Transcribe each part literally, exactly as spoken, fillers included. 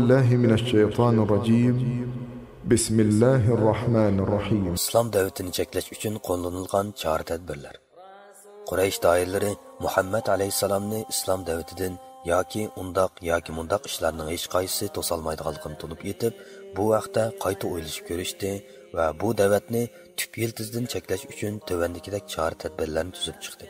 بالله من الشيطان الرجيم. بسم الله الرحمن الرحيم. ئىسلام دەۋىتىنى چەكلەش ئۈچۈن قوللىنىلغان چارە-تەدبىرلەر. قۇرەيش دائىرىلىرى مۇھەممەد ئەلەيھىسسالامنى ئىسلام دەۋىتىدىن ياكى ئۇنداق ياكى مۇنداق ئىشلارنىڭ ھېچقايسىسى توسالمايدىغانلىقىنى تونۇپ يېتىپ، بۇ ھەقتە قايتا ئويلىشىپ كۆرۈشتى ۋە بۇ دەۋەتنى تۈپ يىلتىزىدىن چەكلەش ئۈچۈن تۆۋەندىكىدەك چارە-تەدبىرلەرنى تۈزۈپ چىقتى.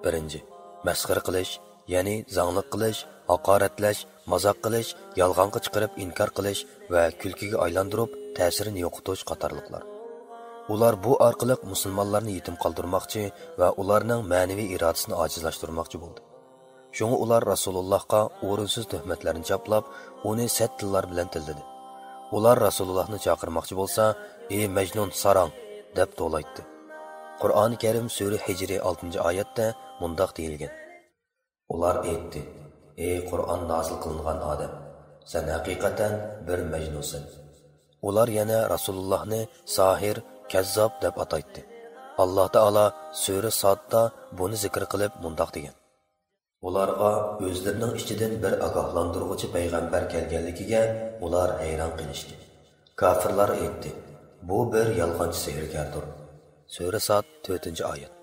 بىرىنچى، مەسخىرە قىلىش، يەنى زاڭلىق قىلىش، ھاقارەتلەش، مازاق قىلىش، يالغانغا چىقىرىپ ئىنكار قىلىش ۋە كۈلكىگە ئايلاندۇرۇپ تەسىرىنى يوقىتىش قاتارلىقلار. ئۇلار بۇ ئارقىلىق مۇسۇلمانلارنى يېتىم قالدۇرماقچى ۋە ئۇلارنىڭ مەنىۋى ئىرادىسىنى ئاجىزلاشتۇرماقچى بولدى. شۇڭا ئۇلار رەسۇلۇللاھقا ئورۇنسىز تۆھمەتلەرنى چاپلاپ، ئۇنى سەت تىللار بىلەن تىللىدى. ئۇلار رەسۇلۇللاھنى چاقىرماقچى بولسا، «ئى مەجنۇن، ساراڭ!» دەپ توۋلايتتى. قۇرئانى كەرىم سۈرە ھىجرى ئالتىنچى ئايەتتە مۇنداق دېيىلگەن: ئۇلار ئېيتتى: «ئى قۇرئان نازىل قىلىنغان ئادەم، سەن ھەقىقەتەن بىر مەجنۇنسەن.» ئۇلار يەنە رەسۇلۇللاھنى ساھىر، كەززاب دەپ ئاتايتتى. ئاللاھ تائالا سۈرە ساددا بۇنى زىكىر قىلىپ مۇنداق دېگەن: ئۇلارغا ئۆزلىرىنىڭ ئىچىدىن بىر ئاگاھلاندۇرغۇچى پەيغەمبەر كەلگەنلىكىگە ئۇلار ھەيران قېلىشتى. كاپىرلار ئېيتتى: «بۇ بىر يالغانچى سېھىرگەردۇر.» سۈرە ساد، تۆتىنچى ئايەت.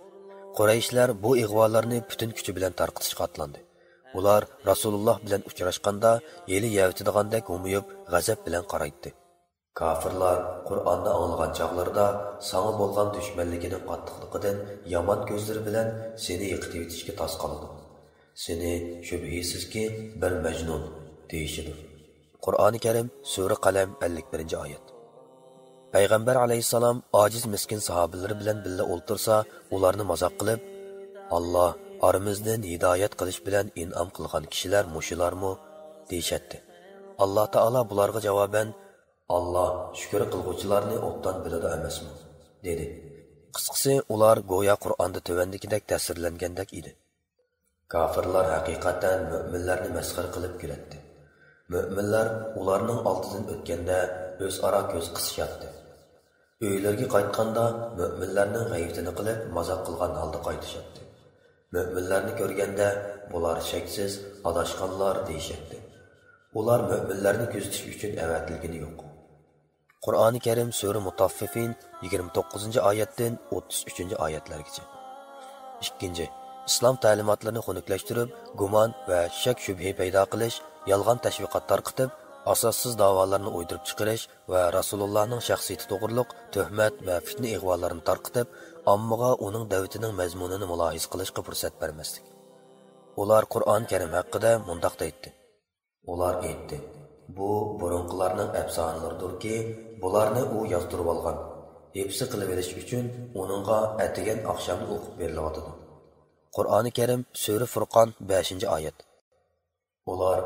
قۇرەيشلەر بۇ ئىغۋالارنى پۈتۈن كۈچى بىلەن تارقىتىشقا ئاتلاندى. ئۇلار رەسۇلۇللاھ بىلەن ئۇچراشقاندا يېلى يەۋېتىدىغاندەك ھومىيىپ، غەزەپ بىلەن قارايتتى. كاپىرلار قۇرئاننى ئاڭلىغان چاغلىرىدا ساڭا بولغان دۈشمەنلىكىنىڭ قاتتىقلىقىدىن يامان كۆزلىرى بىلەن سېنى يىقىتىۋېتىشكە تاس قالىدۇ. سېنى شۈبھىسىزكى بىر مەجنۇن دېيىشىدۇ. قۇرئانى كەرىم، سۈرە قەلەم، ئەللىك بىرىنچى ئايەت. پەيغەمبەر ئەلەيھىسسالام ئاجىز مىسكىن ساھابىلىرى بىلەن بىللە ئولتۇرسا، ئۇلارنى مازاق قىلىپ، «ئاللا ئارىمىزدىن ھىدايەت قىلىش بىلەن ئىنئام قىلغان كىشىلەر مۇشۇلارمۇ؟» دېيىشەتتى. ئاللا تائالا بۇلارغا جاۋابەن، «ئاللا شۈكۈر قىلغۇچىلارنى ئوبدان بىلىدۇ ئەمەسمۇ؟» دېدى. قىسقىسى، ئۇلار گويا قۇرئاندا تۆۋەندىكىدەك تەسۋىرلەنگەندەك ئىدى. كاپىرلار ھەقىقەتەن مۆمىنلەرنى مەسخىرە قىلىپ كۈلەتتى. مۆمىنلەر ئۇلارنىڭ ئالدىدىن ئۆتكەندە ئۆزئارا كۆز قىسىشاتتى. ئۆيلىرىگە قايتقاندا مۆمىنلەرنىڭ غەيۋىتىنى قىلىپ مازاق قىلغان ھالدا قايتىشاتتى. مۆمىنلەرنى كۆرگەندە، «بۇلار شەكسىز ئاداشقانلار» دېيىشەتتى. ئۇلار مۆمىنلەرنى كۆزىتىش ئۈچۈن ئەۋەتىلگىنى يوق. قۇرئانى كەرىم سۈرە مۇتەففىفىن يىگىرمە توققۇزىنچى ئايەتتىن ئوتتۇز ئۈچىنچى ئايەتلەرگىچە. ئىككىنچى، ئىسلام تەلىماتلىرىنى خۇنۈكلەشتۈرۈپ، گۇمان ۋە شەك-شۈبھە پەيدا قىلىش، يالغان تەشۋىقات تارقىتىپ، ئاساسسىز داۋالارنى ئويدۇرۇپ چىقىرىش ۋە رەسۇلۇللانىڭ شەخسىيىتى توغرۇلۇق تۆھمەت ۋە پىتنە-ئىغۋالارنى تارقىتىپ، ئاممىغا ئۇنىڭ دەۋىتىنىڭ مەزمۇنىنى مۇلاھىزە قىلىشقا پۇرسەت بەرمەسلىك. ئۇلار قۇرئان كەرىم ھەققىدە مۇنداق دەيتتى. ئۇلار ئېيتتى: «بۇ بۇرۇنقىلارنىڭ ئەپسانىلىرىدۇركى، بۇلارنى ئۇ يازدۇرۇۋالغان، ھېپسە قىلىۋېلىش ئۈچۈن ئۇنىڭغا ئەتىگەن-ئاخشامدا ئوقۇپ بېرىلىۋاتىدۇ.» قۇرئانى كەرىم، سۈرە فۇرقان، بەشىنچى ئايەت. ئۇلار: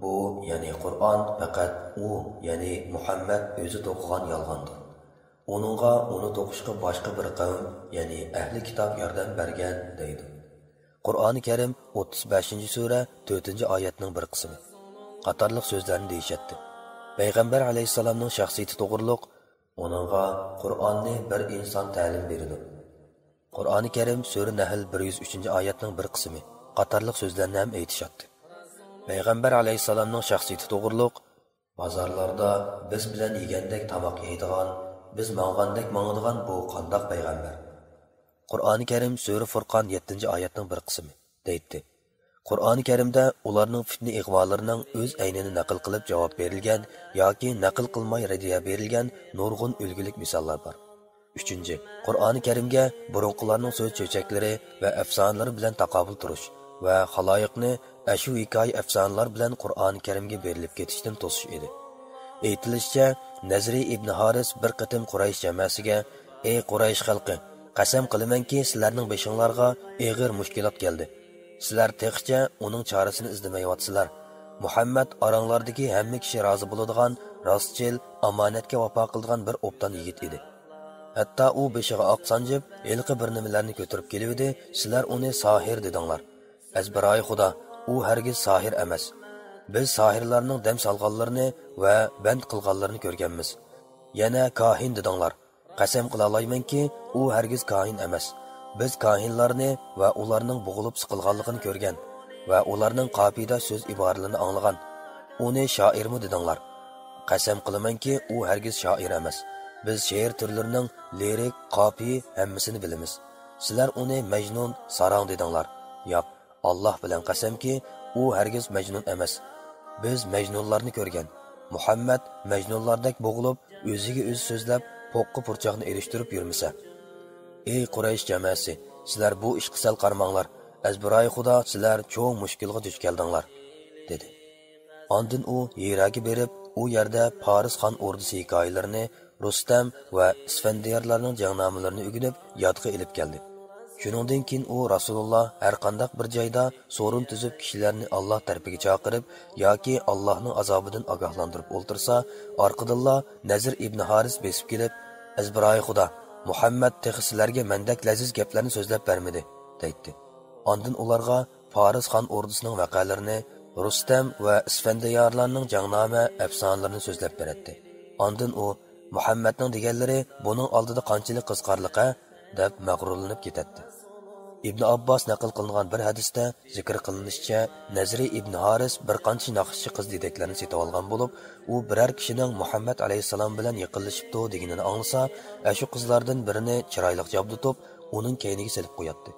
«بۇ، يەنى قۇرئان، پەقەت ئۇ، يەنى مۇھەممەد ئۆزى توقۇغان يالغاندۇر. ئۇنىڭغا ئۇنى توقۇشقا باشقا بىر قەۋم، يەنى ئەھلى كىتاب ياردەم بەرگەن» دەيدۇ. قۇرئانى كەرىم، ئوتتۇز بەشىنچى سۈرە، تۆتىنچى ئايەتنىڭ بىر قىسمى قاتارلىق سۆزلەرنى دېيىشەتتى. پەيغەمبەر ئەلەيھىسسالامنىڭ شەخسىيىتى توغرۇلۇق، ئۇنىڭغا قۇرئاننى بىر ئىنسان تەلىم بېرىدۇ. قۇرئانى كەرىم سۈرە نەھل بىر يۈز ئۈچىنچى ئايەتنىڭ بىر قىسمى قاتارلىق سۆزلەرنى ھەم ئېيتىشاتتى. پەيغەمبەر ئەلەيھىسسالامنىڭ شەخسىيىتى توغرۇلۇق، بازارلاردا بىز بىلەن يېگەندەك تاماق يەيدىغان، بىز ماڭغاندەك ماڭىدىغان بۇ قانداق پەيغەمبەر؟ قۇرئانى كەرىم سۈرە فۇرقان يەتتىنچى ئايەتنىڭ بىر قىسمى دەيتتى. قۇرئانى كەرىمدە ئۇلارنىڭ پىتنە ئىغۋالىرىنىڭ ئۆز ئەينىنى نەقىل قىلىپ جاۋاب بېرىلگەن ياكى نەقىل قىلماي رەددىيە بېرىلگەن نۇرغۇن ئۈلگىلىك مىساللار بار. ئۈچىنچى، قۇرئانى كەرىمگە بۇرۇنقىلارنىڭ سۆز چۆچەكلىرى ۋە ئەپسانىلىرى بىلەن تاقابىل تۇرۇش ۋە خالايىقنى ئەشۇ ھېكايە ئەپسانىلار بىلەن قۇرئانى كەرىمگە بېرىلىپ كېتىشتىن توسۇش ئىدى. ئېيتىلىشىچە، نەزرى ئىبنى ھارىس بىر قېتىم قۇرەيش جامەسىگە: «ئەي قۇرەيش خەلقى، قەسەم قىلىمەنكى، سىلەرنىڭ بېشىڭلارغا ئېغىر مۈشكۈلات كەلدى. سىلەر تېخىچە ئۇنىڭ چارىسىنى ئىزدىمەيۋاتىسىلەر. مۇھەممەد ئاراڭلاردىكى ھەممە كىشى رازى بولىدىغان، راستچىل، ئامانەتكە ۋاپا قىلىدىغان بىر ئوبدان يىگىت ئىدى. ھەتتا ئۇ بېشىغا ئاق سانجىپ، ھېلىقى بىر نېمىلەرنى كۆتۈرۈپ كېلىۋىدى، سىلەر ئۇنى ساھىر دېدىڭلار. ئەزبىرايى خۇدا، ئۇ ھەرگىز ساھىر ئەمەس. بىز ساھىرلارنىڭ دەم سالغانلىرىنى ۋە بەند قىلغانلىرىنى كۆرگەنمىز. يەنە كاھىن دېدىڭلار. قەسەم قىلالايمەنكى، ئۇ ھەرگىز كاھىن ئەمەس. بىز كاھىنلارنى ۋە ئۇلارنىڭ بوغۇلۇپ سىقىلغانلىقىنى كۆرگەن ۋە ئۇلارنىڭ قاپىيىدە سۆز ئىبارىلىرىنى ئاڭلىغان. ئۇنى شائىرمۇ دېدىڭلار. قەسەم قىلىمەنكى، ئۇ ھەرگىز شائىر ئەمەس. بىز شېئىر تۈرلىرىنىڭ لىرىك، قاپىيە ھەممىسىنى بىلىمىز. سىلەر ئۇنى مەجنۇن، ساراڭ دېدىڭلار. ياق، ئاللاھ بىلەن قەسەمكى، ئۇ ھەرگىز مەجنۇن ئەمەس. بىز مەجنۇنلارنى كۆرگەن. مۇھەممەد مەجنۇنلاردەك بوغۇلۇپ، ئۆزىگە ئۆزى سۆزلەپ، پوققا پۇرچاقنى ئېلىشتۇرۇپ يۈرمىسە. ئەي قۇرەيش جامائەسى، سىلەر بۇ ئىشقا سەل قارىماڭلار. ئەزبىرايى خۇدا، سىلەر چوڭ مۈشكۈلگە دۇچ كەلدىڭلار، دېدى. ئاندىن ئۇ ھىراگە بېرىپ، ئۇ يەردە پارس خان ئوردىسى ھېكايىلىرىنى، رۇستەم ۋە ئىسفەندىيارلارنىڭ جەڭنامىلىرىنى ئۆگىنىپ، يادقا ئېلىپ كەلدى. شۇنىڭدىن كېيىن ئۇ رەسۇلۇللا ھەرقانداق بىر جايدا سورۇن تۈزۈپ، كىشىلەرنى ئاللاھ تەرىپىگە چاقىرىپ ياكى ئاللاھنىڭ ئازابىدىن ئاگاھلاندۇرۇپ ئولتۇرسا، ئارقىدىنلا نەزىر ئىبنى ھارىس بېسىپ كېلىپ، «ئەزبىرايى خۇدا، مۇھەممەد تېخى سىلەرگە مەندەك لەزىز گەپلەرنى سۆزلەپ بەرمىدى» دەيتتى. ئاندىن ئۇلارغا پارس خان ئوردىسىنىڭ ۋەقەلىرىنى، رۇستەم ۋە ئىسفەندىيارلارنىڭ جەڭنامە، ئەپسانىلىرىنى سۆزلەپ بېرەتتى. ئاندىن ئۇ، «مۇھەممەدنىڭ دېگەنلىرى بۇنىڭ ئالدىدا قانچىلىك قىزىقارلىق-ھە؟» دەپ مەغرۇرلىنىپ كېتەتتى. ئىبنى ئابباس نەقىل قىلىنغان بىر ھەدىستە زىكىر قىلىنىشىچە، نەزرى ئىبنى ھارىس بىر قانچە ناخشىچى قىز دېدەكلەرنى سېتىۋالغان بولۇپ، ئۇ بىرەر كىشىنىڭ مۇھەممەد ئەلەيھىسسالام بىلەن يېقىنلىشىپتۇ دېگىنىنى ئاڭلىسا، ئەشۇ قىزلاردىن بىرىنى چىرايلىق جابدۇتۇپ، ئۇنىڭ كەينىگە سېلىپ قوياتتى.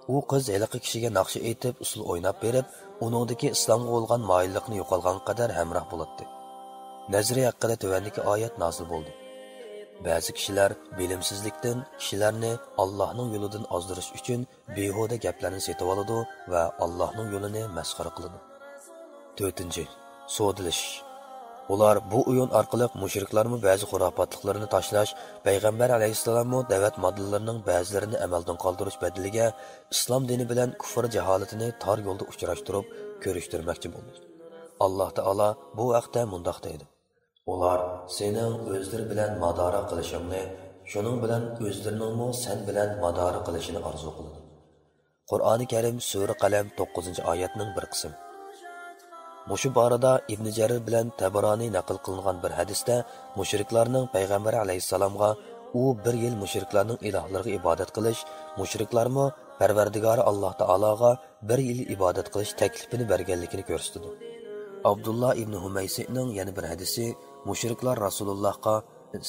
ئۇ قىز ھېلىقى كىشىگە ناخشا ئېيتىپ، ئۇسسۇل ئويناپ بېرىپ، ئۇنىڭدىكى ئىسلامغا بولغان مايىللىقنى يوقالغانغا قەدەر ھەمراھ بولاتتى. نەزرى ھەققىدە تۆۋەندىكى ئايەت نازىل بولدى. بەزى كىشىلەر بىلىمسىزلىكتىن كىشىلەرنى ئاللاھنىڭ يولىدىن ئازدۇرۇش ئۈچۈن بىھۇدە گەپلەرنى سېتىۋالىدۇ ۋە ئاللاھنىڭ يولىنى مەسخىرە قىلىدۇ. تۆتىنچى، سودىلىشىش. ئۇلار بۇ ئويۇن ئارقىلىق مۇشرىكلارمۇ بەزى خۇراپاتلىقلىرىنى تاشلاش، پەيغەمبەر ئەلەيھىسسالاممۇ دەۋەت ماددىلىرىنىڭ بەزىلىرىنى ئەمەلدىن قالدۇرۇش بەدىلىگە ئىسلام دىنى بىلەن كۇفر جاھالىتىنى تار يولدا ئۇچراشتۇرۇپ كۆرۈشتۈرمەكچى بولدى. ئاللاھ تائالا بۇ ھەقتە مۇنداق دەيدۇ: «ئۇلار سېنىڭ ئۆزلىرى بىلەن مادارا قىلىشىڭنى، شۇنىڭ بىلەن ئۆزلىرىنىڭمۇ سەن بىلەن مادارا قىلىشىنى ئارزۇ قىلىدۇ.» قۇرئانى كەرىم، سۈرە قەلەم، توققۇزىنچى ئايەتنىڭ بىر قىسمى. مۇشۇ بارىدا ئىبنى جەرىر بىلەن تەبرانى نەقىل قىلىنغان بىر ھەدىستە مۇشرىكلارنىڭ پەيغەمبەر ئەلەيھىسسالامغا ئۇ بىر يىل مۇشرىكلارنىڭ ئىلاھلىرىغا ئىبادەت قىلىش، مۇشرىكلارمۇ پەرۋەردىگارى ئاللاھ تائالاغا بىر يىل ئىبادەت قىلىش تەكلىپىنى بەرگەنلىكىنى كۆرسىتىدۇ. ئابدۇللا ئىبنى ھۇمەيسىنىڭ يەنە بىر ھەدىسى مۇشرىكلار رەسۇلۇللاھقا،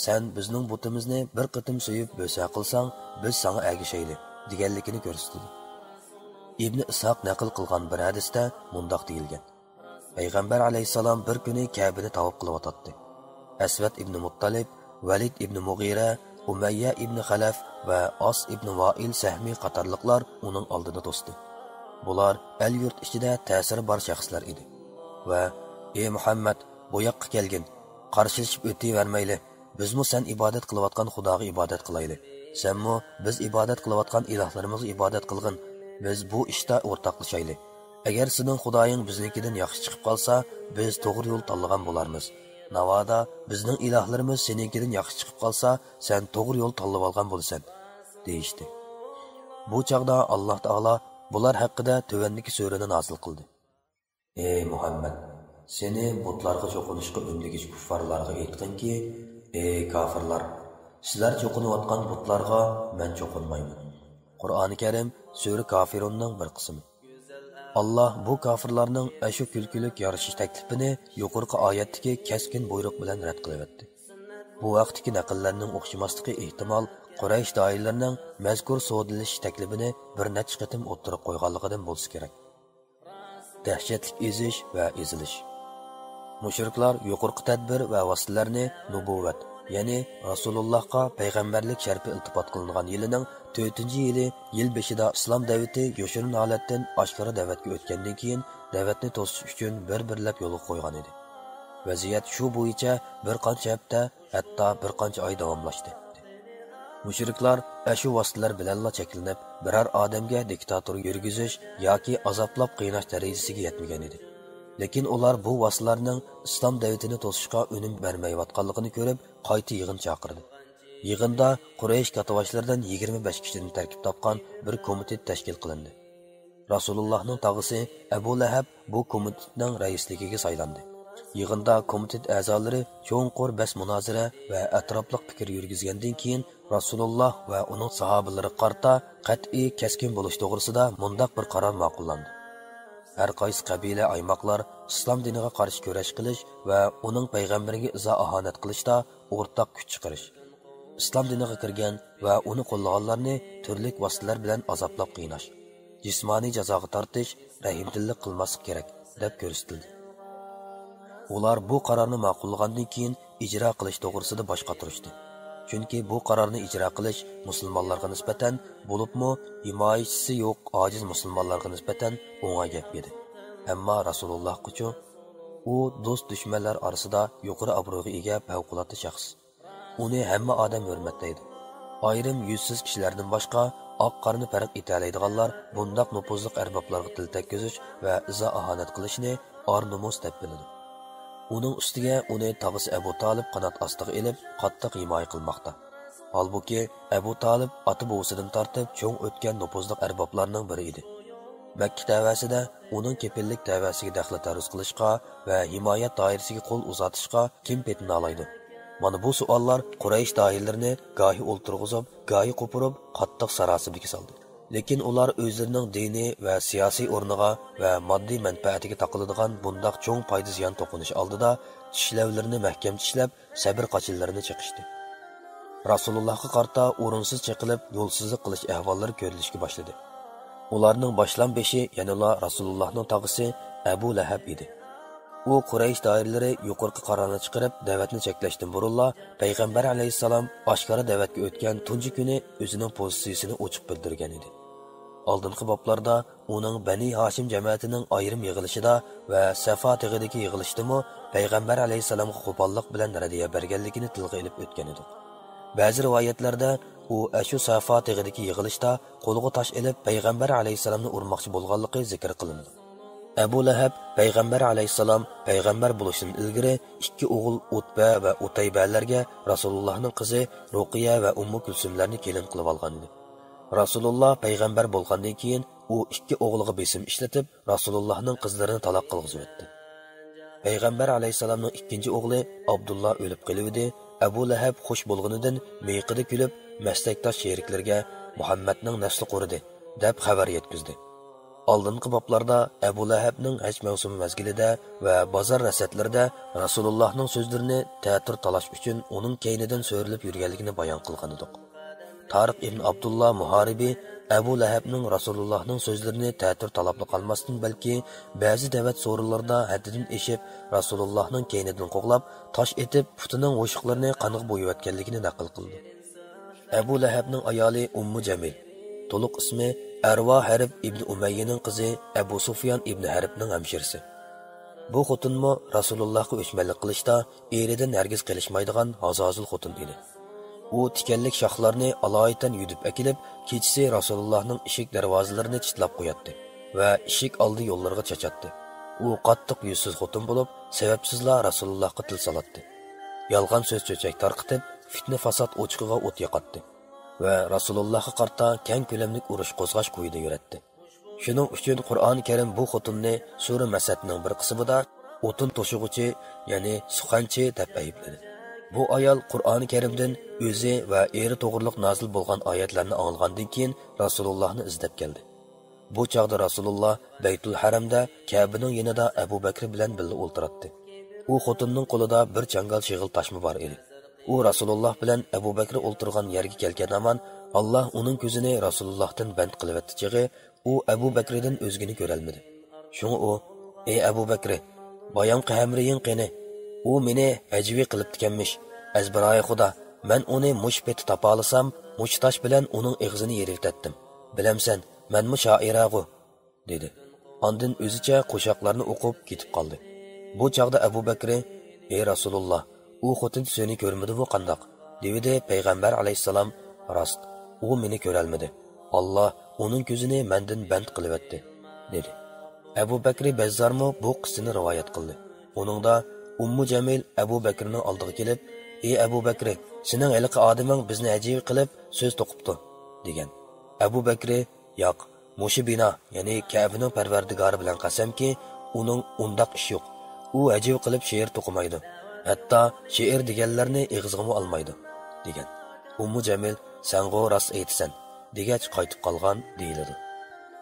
«سەن بىزنىڭ بۇتىمىزنى بىر قېتىم سۆيۈپ بۆسە قىلساڭ، بىز ساڭا ئەگىشەيلى» دېگەنلىكىنى كۆرسىتىدۇ. ئىبنى ئىسھاق نەقىل قىلغان بىر ھەدىستە مۇنداق دېيىلگەن: پەيغەمبەر ئەلەيھىسسالام بىر كۈنى كەبىنى تاۋاپ قىلىۋاتاتتى. ئەسۋەد ئىبنى مۇتتالىپ، ۋەلىد ئىبنى مۇغىرە، ئۇمەييە ئىبنى خەلەف ۋە ئاس ئىبنى ۋائىل سەھمى قاتارلىقلار ئۇنىڭ ئالدىنى توستى. بۇلار ئەل-يۇرت ئىچىدە تەسىرى بار شەخسلەر ئىدى ۋە، «ئى مۇھەممەد، بۇ ياققا كەلگىن، قارشىلىشىپ ئۆتۈۋەرمەيلى، بىزمۇ سەن ئىبادەت قىلىۋاتقان خۇداغا ئىبادەت قىلايلى. سەنمۇ بىز ئىبادەت قىلىۋاتقان ئىلاھلىرىمىزغا ئىبادەت قىلغىن، بىز بۇ ئىشتا ئورتاقلىشايلى. ئەگەر سېنىڭ خۇدايىڭ بىزنىڭكىدىن ياخشى چىقىپ قالسا، بىز توغرا يول تاللىغان بولارمىز. ناۋادا بىزنىڭ ئىلاھلىرىمىز سېنىڭكىدىن ياخشى چىقىپ قالسا، سەن توغرا يول تاللىۋالغان بولىسەن» دېيىشتى. بۇ چاغدا ئاللاھ تائالا بۇلار ھەققىدە تۆۋەندىكى سۈرىنى نازىل قىلدى: «ئەي مۇھەممەد، سېنى بۇتلارغا چوقۇنۇشقا ئۈندىگۈچى كۇففارلارغا ئېيتقىنكى، ئەي كافىرلار، سىلەر چوقۇنۇۋاتقان بۇتلارغا مەن چوقۇنمايمەن.» قۇرئانى كەرىم، سۈرە كافىرۇننىڭ بىر قىسمى. ئاللاھ بۇ كافىرلارنىڭ ئەشۇ كۈلكىلىك يارىشىش تەكلىپىنى يۇقىرىقى ئايەتتىكى كەسكىن بۇيرۇق بىلەن رەت قىلىۋەتتى. بۇ ھەقتىكى نەقىللەرنىڭ ئوخشىماسلىقى ئېھتىمال، قۇرەيش دائىرىلىرىنىڭ مەزكۇر سودىلىشىش تەكلىپىنى بىر نەچچە قېتىم ئوتتۇرىغا قويغانلىقىدىن بولسا كېرەك. دەھشەتلىك ئېزىش ۋە ئېزىلىش. مۇشرىكلار يۇقىرىقى تەدبىر ۋە ۋاسىتىلەرنى نۇبۇۋۋەت، يەنى رەسۇلۇللاھقا پەيغەمبەرلىك شەرىپى ئىلتىپات قىلىنغان يىلىنىڭ تۆتىنچى يىلى، يىل بېشىدا ئىسلام دەۋىتى يوشۇرۇن ھالەتتىن ئاشكارا دەۋەتكە ئۆتكەندىن كېيىن، دەۋەتنى توسۇش ئۈچۈن بىر-بىرلەپ يولغا قويغان ئىدى. ۋەزىيەت شۇ بويىچە بىر قانچە ھەپتە، ھەتتا بىر قانچە ئاي داۋاملاشتى. مۇشرىكلار ئەشۇ ۋاسىتىلەر بىلەنلا چەكلىنىپ، بىرەر ئادەمگە دىكتاتور يۈرگۈزۈش ياكى ئازابلاپ قىيناش دەرىجىسىگە يەتمىگەن ئىدى. لېكىن ئۇلار بۇ ۋاسىتىلەرنىڭ ئىسلام دەۋىتىنى توسۇشقا ئۈنۈم بەرمەيۋاتقانلىقىنى كۆرۈپ، قايتا يىغىن چاقىردى. يىغىندا قۇرەيش كاتتىباشلىرىدىن يىگىرمە بەش كىشىدىن تەركىب تاپقان بىر كومىتېت تەشكىل قىلىندى. رەسۇلۇللاھنىڭ تاغىسى ئەبۇ لەھەب بۇ كومىتېتنىڭ رەئىسلىكىگە سايلاندى. يىغىندا كومىتېت ئەزالىرى چوڭقۇر بەس-مۇنازىرە ۋە ئەتراپلىق پىكىر يۈرگۈزگەندىن كېيىن، رەسۇلۇللاھ ۋە ئۇنىڭ ساھابىلىرىغا قارىتا قەتئىي، كەسكىن بولۇش توغرىسىدا مۇنداق بىر قارار ماقۇللاندى: ھەر قايسى قەبىلە، ئايماقلار ئىسلام دىنىغا قارشى كۈرەش قىلىش ۋە ئۇنىڭ پەيغەمبىرىگە ئىزا ئاھانەت قىلىشتا ئورتاق كۈچ چىقىرىش. ئىسلام دىنىغا كىرگەن ۋە ئۇنى قوللىغانلارنى تۈرلۈك ۋاسىتىلەر بىلەن ئازابلاپ قىيناش، جىسمانىي جازاغا تارتىش، رەھىمدىللىك قىلماسلىق كېرەك، دەپ كۆرسىتىلدى. ئۇلار بۇ قارارنى ماقۇللىغاندىن كېيىن، ئىجرا قىلىش توغرىسىدا باش قاتۇرۇشتى. چۈنكى بۇ قارارنى ئىجرا قىلىش مۇسۇلمانلارغا نىسبەتەن، بولۇپمۇ ھىمايىچىسى يوق ئاجىز مۇسۇلمانلارغا نىسبەتەن ئوڭاي گەپ ئىدى. ئەمما رەسۇلۇللاھقىچۇ؟ ئۇ دوست-دۈشمەنلەر ئارىسىدا يۇقىرى ئابرويغا ئىگە پەۋقۇلئاددە شەخس. ئۇنى ھەممە ئادەم ھۆرمەتلەيدۇ. ئايرىم يۈزسىز كىشىلەردىن باشقا، ئاق-قارىنى پەرق ئېتەلەيدىغانلار بۇنداق نوپۇزلۇق ئەربابلارغا تىل تەگكۈزۈش ۋە ئىزا-ئاھانەت قىلىشنى ئار-نومۇس دەپ بىلىدۇ. ئۇنىڭ ئۈستىگە ئۇنى تاغىسى ئەبۇ تالىپ قانات ئاستىغا ئېلىپ، قاتتىق ھىمايە قىلماقتا. ھالبۇكى، ئەبۇ تالىپ ئاتا-بوۋىسىدىن تارتىپ چوڭ ئۆتكەن نوپۇزلۇق ئەربابلارنىڭ بىرى ئىدى. مەككە تەۋەسىدە ئۇنىڭ كېپىللىك تەۋەسىگە دەخلى-تەرۇز قىلىشقا ۋە ھىمايەت دائىرىسىگە قول ئۇزارتىشقا كىم پېتىنالايدۇ؟ مانا بۇ سوئاللار قۇرەيش داھىيلىرىنى گاھى ئولتۇرغۇزۇپ، گاھى قوپۇرۇپ، قاتتىق ساراسىمىگە سالدى. لېكىن ئۇلار ئۆزلىرىنىڭ دىنىي ۋە سىياسىي ئورنىغا ۋە ماددىي مەنپەئەتىگە تاقىلىدىغان بۇنداق چوڭ پايدا-زىيان توقۇنۇشى ئالدىدا چىشلەۋلىرىنى مەھكەم چىشلەپ، سەبرى-قاچىلىرىنى چېقىشتى. رەسۇلۇللاھقا قارىتا ئورۇنسىز چېقىلىپ، يولسىزلىق قىلىش ئەھۋاللىرى كۆرۈلۈشكە باشلىدى. ئۇلارنىڭ باشلام بېشى يەنىلا رەسۇلۇللاھنىڭ تاغىسى ئەبۇ لەھەب ئىدى. ئۇ قۇرەيش دائىرىلىرى يۇقىرىقى قارارنى چىقىرىپ، دەۋەتنى چەكلەشتىن بۇرۇنلا، پەيغەمبەر ئەلەيھىسسالام ئاشكارا دەۋەتكە ئۆتكەن تۇنجى كۈنى ئۆزىنىڭ پوزىتسىيىسىنى ئوچۇق بىلدۈرگەن ئىدى. ئالدىنقى بابلاردا ئۇنىڭ بەنى ھاشىم جەمەتىنىڭ ئايرىم يىغىلىشىدا ۋە سەفا تېغىدىكى يىغىلىشتىمۇ پەيغەمبەر ئەلەيھىسسالامغا قوپاللىق بىلەن رەددىيە بەرگەنلىكىنى تىلغا ئېلىپ ئۆتكەن ئىدۇق. بەزى رىۋايەتلەردە ئۇ ئەشۇ سەفا تېغىدىكى يىغىلىشتا قولىغا تاش ئېلىپ پەيغەمبەر ئەلەيھىسسالامنى ئۇرماقچى بولغانلىقى زىكىر قىلىنىدۇ. ئەبۇ لەھەب پەيغەمبەر ئەلەيھىسسالام پەيغەمبەر بولۇشتىن ئىلگىرى ئىككى ئوغۇل ئۇتبە ۋە ئۇتەيبەلەرگە رەسۇلۇللاھنىڭ قىزى رۇقىيە ۋە ئۇممۇ كۈلسۈملەرنى كېلىن قىلىۋالغان ئىدى. رەسۇلۇللا پەيغەمبەر بولغاندىن كېيىن، ئۇ ئىككى ئوغلىغا بېسىم ئىشلىتىپ، رەسۇلۇللانىڭ قىزلىرىنى تالاق قىلغۇزۇۋەتتى. پەيغەمبەر ئەلەيھىسسالامنىڭ ئىككىنچى ئوغلى ئابدۇللا ئۆلۈپ قېلىۋىدى. ئەبۇ لەھەب خۇش بولغىنىدىن مىيىقىدا كۈلۈپ، مەسلەكداش شېرىكلىرىگە «مۇھەممەدنىڭ نەسلى قۇرۇدى» دەپ خەۋەر يەتكۈزدى. ئالدىنقى بابلاردا ئەبۇ لەھەبنىڭ ھەج مەۋسۇمى مەزگىلىدە ۋە بازار رەسەتلىرىدە رەسۇلۇللانىڭ سۆزلىرىنى تەتۈر تالاش ئۈچۈن ئۇنىڭ كەينىدىن سۆرىلىپ يۈرگەنلىكىنى بايان قىلغانىدۇق. تارىق ئىبن ئابدۇللا مۇھارىبى ئەبۇ لەھەبنىڭ رەسۇلۇللانىڭ سۆزلىرىنى تەتۈر تالاپلا قالماستىن، بەلكى بەزى دەۋەت سورۇنلىرىدا ھەددىدىن ئېشىپ، رەسۇلۇللانىڭ كەينىدىن قوغلاپ، تاش ئېتىپ، پۇتىنىڭ ھوشۇقلىرىنى قانغا بويىۋەتكەنلىكىنى نەقىل قىلدى. ئەبۇ لەھەبنىڭ ئايالى ئۇممۇ جەمىل، تولۇق ئىسمى ئەرۋا ھەرب ئىبن ئۇمەييىنىڭ قىزى ئەبۇ سۇفيان ئىبن ھەربنىڭ ھەمشىرىسى. بۇ خوتۇنمۇ رەسۇلۇللاھقا ئۆچمەنلىك قىلىشتا ئېرىدىن ھەرگىز قېلىشمايدىغان ھازازۇل خوتۇن ئىدى. ئۇ تىكەنلىك شاخلارنى ئالايىتەن يۈدۈپ ئەكېلىپ، كېچىسى رەسۇلۇللاھنىڭ ئىشىك دەرۋازىلىرىنى چىتلاپ قوياتتى ۋە ئىشىك ئالدى يوللىرىغا چاچاتتى. ئۇ قاتتىق يۈزسىز خوتۇن بولۇپ، سەۋەبسىزلا رەسۇلۇللاھقا تىل سالاتتى. يالغان سۆز چۆچەك تارقىتىپ، پىتنە-پاسات ئوچىقىغا ئوت ياقاتتى ۋە رەسۇلۇللاھقا قارىتا كەڭ كۆلەملىك ئۇرۇش قوزغاش كويىدا يۈرەتتى. شۇنىڭ ئۈچۈن قۇرئانى كەرىم بۇ خوتۇننى سۈرە مەسەدنىڭ بىر قىسمىدا «ئوتۇن توشۇغۇچى»، يەنى سۇخەنچى دەپ ئەيىبلىدى. بۇ ئايال قۇرئانى كەرىمدىن ئۆزى ۋە ئېرى توغرۇلۇق نازىل بولغان ئايەتلەرنى ئاڭلىغاندىن كېيىن رەسۇلۇللاھنى ئىزدەپ كەلدى. بۇ چاغدا رەسۇلۇللا بەيتۇل ھەرەمدە كەبىنىڭ يېنىدا ئەبۇ بەكرى بىلەن بىللە ئولتۇراتتى. ئۇ خوتۇننىڭ قولىدا بىر چاڭگال شېغىل تاشما بار ئىدى. ئۇ رەسۇلۇللا بىلەن ئەبۇ بەكرى ئولتۇرغان يەرگە كەلگەن ھامان، ئاللا ئۇنىڭ كۆزىنى رەسۇلۇللاھتىن بەند قىلىۋەتتى چېغى، ئۇ ئەبۇ بەكرىدىن ئۆزگىنى كۆرەلمىدى. شۇڭا ئۇ، «ئەي ئەبۇ بەكرى، بايامقى ھەمرىيىڭ قېنى؟ ئۇ مېنى ھەجۋىي قىلىپتىكەنمىش. ئەزبىرايى خۇدا، مەن ئۇنى مۇشۇ پېتى تاپالىسام، مۇشۇ تاش بىلەن ئۇنىڭ ئېغىزىنى يېرىۋېتەتتىم. بىلەمسەن، مەنمۇ شائىرەغۇ.» دېدى. ئاندىن ئۆزىچە قوشاقلارنى ئوقۇپ كېتىپ قالدى. بۇ چاغدا ئەبۇ بەكرى، «ئەي رەسۇلۇللا، ئۇ خوتۇن سېنى كۆرمىدىمۇ قانداق؟» دېۋىدى. پەيغەمبەر ئەلەيھىسسالام، «راست، ئۇ مېنى كۆرەلمىدى. ئاللا ئۇنىڭ كۆزىنى مەندىن بەند قىلىۋەتتى»، دېدى. ئەبۇ بەكرى بەززارمۇ بۇ قىسسىنى رىۋايەت قىلدى. ئۇنىڭدا ئۇممۇ جەمىل ئەبۇ بەكرىنىڭ ئالدىغا كېلىپ، «ئەي ئەبۇ بەكرى، سېنىڭ ھېلىقى ئادىمىڭ بىزنى ھەجۋىي قىلىپ سۆز توقۇپتۇ» دېگەن. ئەبۇ بەكرى، «ياق، مۇشۇ بىنا، يەنى كەبىنىڭ پەرۋەردىگارى بىلەن قەسەمكى، ئۇنىڭ ئۇنداق ئىشى يوق. ئۇ ھەجۋىي قىلىپ شېئىر توقۇمايدۇ. ھەتتا شېئىر دېگەنلەرنى ئېغىزىغىمۇ ئالمايدۇ» دېگەن. ئۇممۇ جەمىل، «سەنغۇ راست ئېيتىسەن» دېگەچ قايتىپ قالغان دېيىلىدۇ.